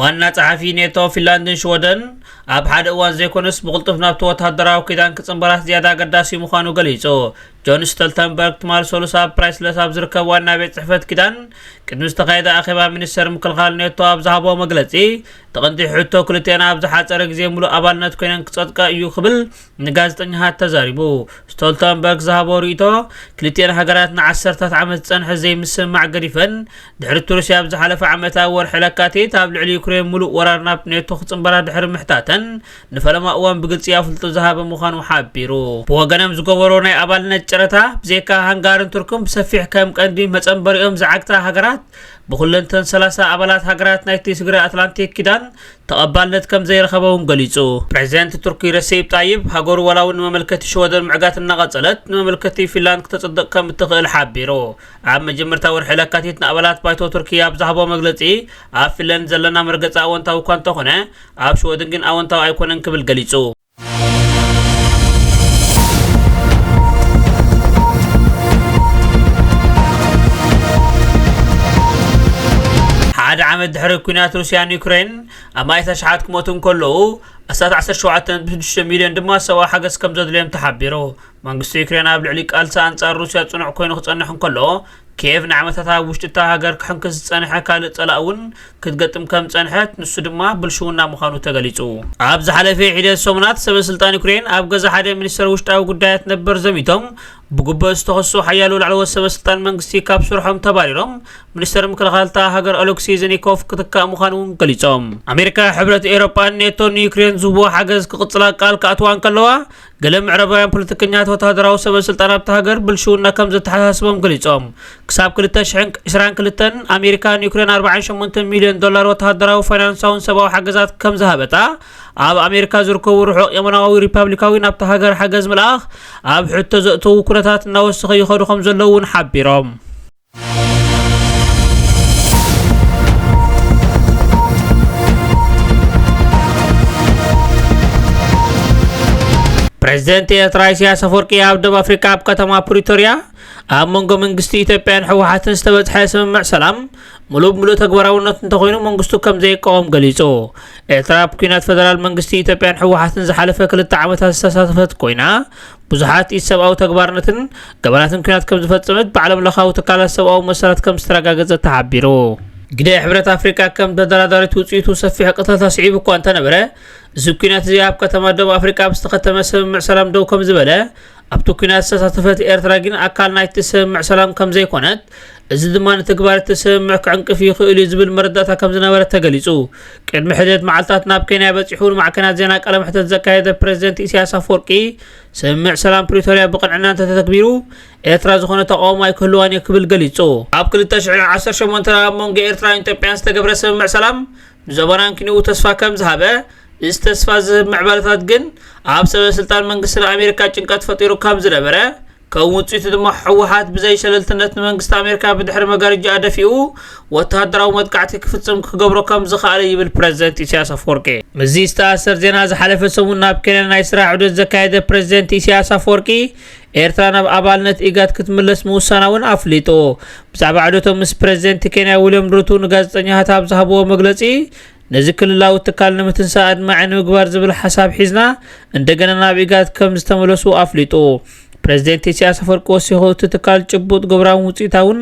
ዋና ጸሓፊ ኔቶ፣ ፊንላንድን ሽወደን ኣብ ሓደ እዋን ዘይኮነስ ብቕልጡፍ ናብቲ ወተሃደራዊ ኪዳን ክጽንበራት ዝያዳ ኣገዳሲ ምዃኑ ገሊጹ። ጆን ስቶልተንበርግ ትማል ሰሉስ ኣብ ብራስለስ ኣብ ዝርከብ ዋና ቤት ጽሕፈት ኪዳን ቅድሚ ዝተኻየደ ኣኼባ ሚኒስተር ምክልኻል ኔቶ ኣብ ዝሃቦ መግለጺ፣ እቲ ቀንዲ ሕቶ ክልቲኣን ኣብ ዝሓጸረ ግዜ ምሉእ ኣባልነት ኮይነን ክጸድቃ እዩ ክብል ንጋዜጠኛታት ተዛሪቡ። ስቶልተንበርግ ዝሃቦ ርእይቶ፣ ክልቲኣን ሃገራት ንዓሰርታት ዓመት ዝጸንሐ ዘይምስምማዕ ገዲፈን፣ ድሕሪ እቲ ሩስያ ኣብ ዝሓለፈ ዓመት ኣብ ወርሒ ለካቲት ኣብ ልዕሊ ዩክሬን ምሉእ ወራር ናብ ኔቶ ክጽንበራ ድሕሪ ምሕታተን፣ ንፈለማ እዋን ብግልጺ ኣፍልጦ ዝሃበ ምዃኑ ሓቢሩ። ብወገኖም ዝገበሮ ናይ ኣባልነት ጨረታ፣ ብዘይካ ሃንጋርን ቱርክን ብሰፊሕ ከም ቀንዲ መጸንበሪኦም ዝዓግታ ሃገራት፣ ብኩለንተን ሰላሳ ኣባላት ሃገራት ናይቲ ስግረ ኣትላንቲክ ኪዳን ተቐባልነት ከም ዘይረኸበ እውን ገሊጹ። ፕሬዚደንት ቱርኪ ረሲፕ ጣይብ፣ ሃገሩ ዋላ እውን ንመመልከቲ ሽወደን ምዕጋት እናቐጸለት፣ ንመመልከቲ ፊንላንድ ክተጽድቕ ከም እትኽእል ሓቢሩ። ኣብ መጀመርታ ወርሒ ለካቲት ንኣባላት ባይቶ ቱርኪ ኣብ ዝሃቦ መግለጺ፣ ኣብ ፊንላንድ ዘለና መርገጺ ኣወንታዊ እኳ እንተኾነ፣ ኣብ ሽወደን ግን ኣወንታዊ ኣይኮነን ክብል ገሊጹ። ሓደ ዓመት ድሕሪ ኲናት ሩስያን ዩክሬን፣ ኣማኢት ኣሽሓት ክሞቱ እንከለዉ፣ ኣስታት ዓሰርተ ሸውዓተ ነጥቢ ሽዱሽተ ሚልዮን ድማ ሰብኣዊ ሓገዝ ከም ዘድልዮም ተሓቢሩ። መንግስቲ ዩክሬን ኣብ ልዕሊ ቃልሲ ኣንጻር ሩስያ ጽኑዕ ኮይኑ ክጸንሕ እንከሎ፣ ኪየቭ ንዓመታት ኣብ ውሽጢ እታ ሃገር ክሕንክስ ዝጸንሐ ካልእ ጸላእ እውን ክትገጥም ከም ዝጸንሐት፣ ንሱ ድማ ብልሽውና ምዃኑ ተገሊጹ። ኣብ ዝሓለፈ ሒደት ሰሙናት፣ ሰበ ስልጣን ዩክሬን ኣብ ገዛ ሓደ ሚኒስተር ውሽጣዊ ጉዳያት ነበር ዘሚቶም ብግቡእ ዝተኸሱ ሓያሎ ላዕለዎት ሰበ ስልጣን መንግስቲ ካብ ስርሖም ተባሪሮም፣ ሚኒስተር ምክልኻል እታ ሃገር ኦሌክሲ ዘኒኮቭ ክትካእ ምዃኑ እውን ገሊጾም። ኣሜሪካ፣ ሕብረት ኤውሮጳን ኔቶን ንዩክሬን ዝህብዎ ሓገዝ ክቕጽላ ቃል ክኣትዋ እንከለዋ፣ ገለ ምዕራባውያን ፖለቲከኛታት ወተሃደራዊ ሰበ ስልጣን ኣብታ ሃገር ብልሽውና ከም ዘተሓሳስቦም ገሊጾም። ክሳብ ክልተ ሽሕን ዕስራን ክልተን ኣሜሪካ ንዩክሬን ኣርባዓን ሸሞንተን ሚልዮን ዶላር ወተሃደራዊ፣ ፋይናንሳውን ሰብኣዊ ሓገዛት ከም ዝሃበታ፣ ኣብ ኣሜሪካ ዝርከቡ ርሑቕ የማናዊ ሪፓብሊካዊ ናብታ ሃገር ሓገዝ ምልኣኽ ኣብ ሕቶ ዘእተዉ ኩነታት እናወሰኸ ይኸዱ ከም ዘለዉ እውን ሓቢሮም። ፕሬዚደንት ኤርትራ ኢሳያስ ኣፈወርቂ ኣብ ደቡብ ኣፍሪካ ኣብ ከተማ ፕሪቶርያ ኣብ መንጎ መንግስቲ ኢትዮጵያን ህወሓትን ዝተበጽሐ ስምምዕ ሰላም ምሉእ ብምሉእ ተግባራውነት እንተኾይኑ መንግስቱ ከም ዘይቃወም ገሊጹ። ኤርትራ ኣብ ኲናት ፈደራል መንግስቲ ኢትዮጵያን ህወሓትን ዝሓለፈ ክልተ ዓመታት ዝተሳተፈት ኮይና፣ ብዙሓት ኢሰብኣዊ ተግባርነትን ገበናትን ኲናት ከም ዝፈጸመት ብዓለም ለኻዊ ትካላት ሰብኣዊ መሰላት ከም ዝተረጋገጸ ተሓቢሩ። ግደ ሕብረት ኣፍሪቃ ከም ተደራዳሪት ውጽኢቱ ሰፊሕ ቅትለት ኣስዒቡ እኳ እንተነበረ፣ እዚ ኲናት እዚ ኣብ ከተማ ደቡብ ኣፍሪቃ ብዝተኸተመ ስምምዕ ሰላም ደው ከም ዝበለ፣ ኣብቲ ኲናት ዝተሳተፈት ኤርትራ ግን ኣካል ናይቲ ስምምዕ ሰላም ከም ዘይኮነት፣ እዚ ድማ ንትግባር እቲ ስምምዕ ክዕንቅፍ ይኽእል እዩ ዝብል መረዳእታ ከም ዝነበረ ተገሊጹ። ቅድሚ ሕደት መዓልታት ናብ ኬንያ በጺሑ ንማዕከናት ዜና ቃለ መሕተት ዘካየደ ፕሬዚደንት ኢሳያስ ኣፈወርቂ፣ ስምምዕ ሰላም ፕሪቶርያ ብቕንዕና እንተተተግቢሩ፣ ኤርትራ ዝኾነ ተቃውሞ ኣይክህልዋን እዩ ክብል ገሊጹ። ኣብ ክልተ ሽሕን ዓሰርተ ሸሞንተን ኣብ መንጎ ኤርትራን ኢትዮጵያን ዝተገብረ ስምምዕ ሰላም ንዞባናን ኪንኡ ተስፋ ከም ዝሃበ፣ እዚ ተስፋ ዝህብ ምዕባለታት ግን ኣብ ሰበ ስልጣን መንግስትን ኣሜሪካ ጭንቀት ፈጢሩ ከም ዝነበረ፣ ከም ውጽኢቱ ድማ ህወሓት ብዘይ ሸለልትነት ንመንግስቲ ኣሜሪካ ብድሕሪ መጋረጃ ኣደፊኡ ወተሃደራዊ መጥቃዕቲ ክፍጽም ክገብሮ ከም ዝኸኣለ ይብል ፕሬዚደንት ኢሳያስ ኣፈወርቂ። ምስዚ ዝተኣሰር ዜና፣ ዝሓለፈ ሰሙን ናብ ኬንያ ናይ ስራሕ ዑደት ዘካየደ ፕሬዚደንት ኢሳያስ ኣፈወርቂ፣ ኤርትራ ናብ ኣባልነት ኢጋድ ክትምለስ ምውሳና እውን ኣፍሊጡ። ብዛዕባ ዑደቶም ምስ ፕሬዚደንት ኬንያ ዊልያም ሩቶ ንጋዜጠኛታት ኣብ ዝሃብዎ መግለጺ፣ ነዚ ክልላዊ ትካል ንምትንሳእ ኣድማዒ ንምግባር ዝብል ሓሳብ ሒዝና እንደገና ናብ ኢጋድ ከም ዝተመለሱ ኣፍሊጡ። ፕሬዚደንት ኢሳያስ ኣፈወርቂ ወሲኹ፣ እቲ ትካል ጭቡጥ ግብራውን ውጽኢታውን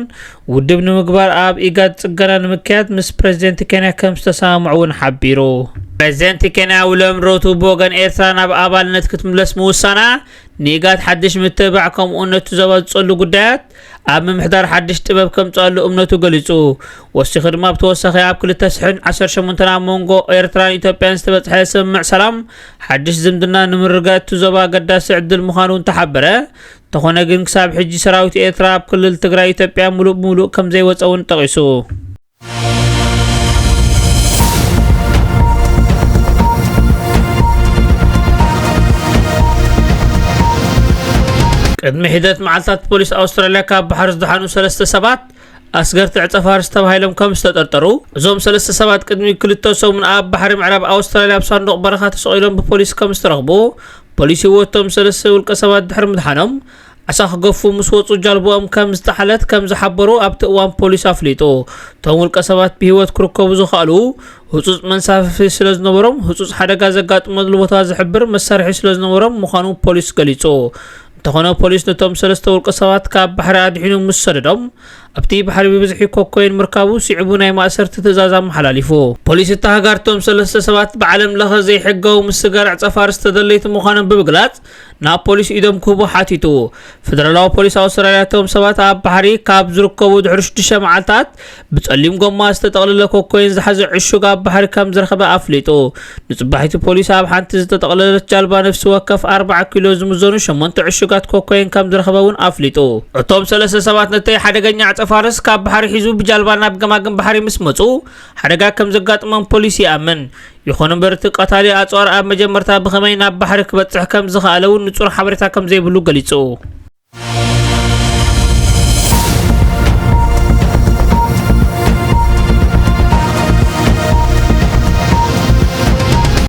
ውድብ ንምግባር ኣብ ኢጋድ ጽገና ንምክያድ ምስ ፕሬዚደንት ኬንያ ከም ዝተሰማምዑ እውን ሓቢሩ። ፕሬዚደንት ኬንያ ዊልያም ሩቶ ብወገን ኤርትራ ናብ ኣባልነት ክትምለስ ምውሳና፣ ንኢጋድ ሓድሽ ምትብባዕ ከምኡ እውን ነቲ ዞባ ዝጸሉ ጉዳያት ኣብ ምምሕዳር ሓድሽ ጥበብ ከምጽኣሉ እምነቱ ገሊጹ። ወሲኹ ድማ ብተወሳኺ ኣብ ክልተ ሽሕን ዓሰርተ ሸሞንተን ኣብ መንጎ ኤርትራን ኢትዮጵያን ዝተበጽሐ ስምምዕ ሰላም ሓድሽ ዝምድና ንምርግጋእ እቲ ዞባ ኣገዳሲ ዕድል ምዃኑ እውን ተሓበረ። እንተኾነ ግን ክሳብ ሕጂ ሰራዊት ኤርትራ ኣብ ክልል ትግራይ ኢትዮጵያ ምሉእ ብምሉእ ከም ዘይወጸ እውን ጠቒሱ። ቅድሚ ሒደት መዓልታት ፖሊስ ኣውስትራልያ ካብ ባሕሪ ዝደሓኑ ሰለስተ ሰባት ኣስገርቲ ዕጸ ፋርስ ተባሂሎም ከም ዝተጠርጠሩ፣ እዞም ሰለስተ ሰባት ቅድሚ ክልተ ሰሙን ኣብ ባሕሪ ምዕራብ ኣውስትራልያ ኣብ ሳንዱቕ በረኻ ተሰቒሎም ብፖሊስ ከም ዝተረኽቡ ፖሊስ ህይወቶም ሰለስተ ውልቀ ሰባት ድሕሪ ምድሓኖም ዓሳ ክገፉ ምስ ወፁ ጃልባኦም ከም ዝጠሓለት ከም ዝሓበሩ ኣብቲ እዋን ፖሊስ ኣፍሊጡ። እቶም ውልቀ ሰባት ብህይወት ክርከቡ ዝኸኣሉ ህፁፅ መንሳፈፊ ስለ ዝነበሮም፣ ህፁፅ ሓደጋ ዘጋጥመሉ ቦታ ዝሕብር መሳርሒ ስለ ዝነበሮም ምዃኑ ፖሊስ ገሊጹ። እንተኾነ፣ ፖሊስ ነቶም ሰለስተ ውልቀ ሰባት ካብ ባሕሪ ኣድሒኑ ምስ ሰደዶም፣ ኣብቲ ባሕሪ ብብዝሒ ኮኮይን ምርካቡ ስዒቡ ናይ ማእሰርቲ ትእዛዝ ኣመሓላሊፉ። ፖሊስ እታ ሃገር እቶም ሰለስተ ሰባት ብዓለም ለኸ ዘይሕጋዊ ምስጋር ዕጸፋርስ ተደለይቲ ምዃኖም ብምግላጽ፣ ናብ ፖሊስ ኢዶም ክህቡ ሓቲቱ። ፈደራላዊ ፖሊስ ኣውስትራልያ እቶም ሰባት ኣብ ባሕሪ ካብ ዝርከቡ ድሕሪ ሽዱሽተ መዓልታት ብጸሊም ጎማ ዝተጠቕለለ ኮኮይን ዝሓዘ ዕሹግ ኣብ ባሕሪ ከም ዝረኸበ ኣፍሊጡ። ንጽባሒቲ ፖሊስ ኣብ ሓንቲ ዝተጠቕለለት ጃልባ ነፍሲ ወከፍ ኣርባዓ ኪሎ ዝምዘኑ ሸሞንተ ዕሹጋት ኮኮይን ከም ዝረኸበ እውን ኣፍሊጡ። እቶም ሰለስተ ሰባት ነቲ ሓደገኛ ዕጸፋርስ ካብ ባሕሪ ሒዙ ብጃልባ ናብ ገማግም ባሕሪ ምስ መጹ ሓደጋ ከም ዘጋጥሞም ፖሊስ ይኣምን። ይኹን እምበር እቲ ቀታሊ ኣጽዋር ኣብ መጀመርታ ብኸመይ ናብ ባሕሪ ክበጽሕ ከም ዝኸኣለ እውን ንጹር ሓበሬታ ከም ዘይብሉ ገሊጹ።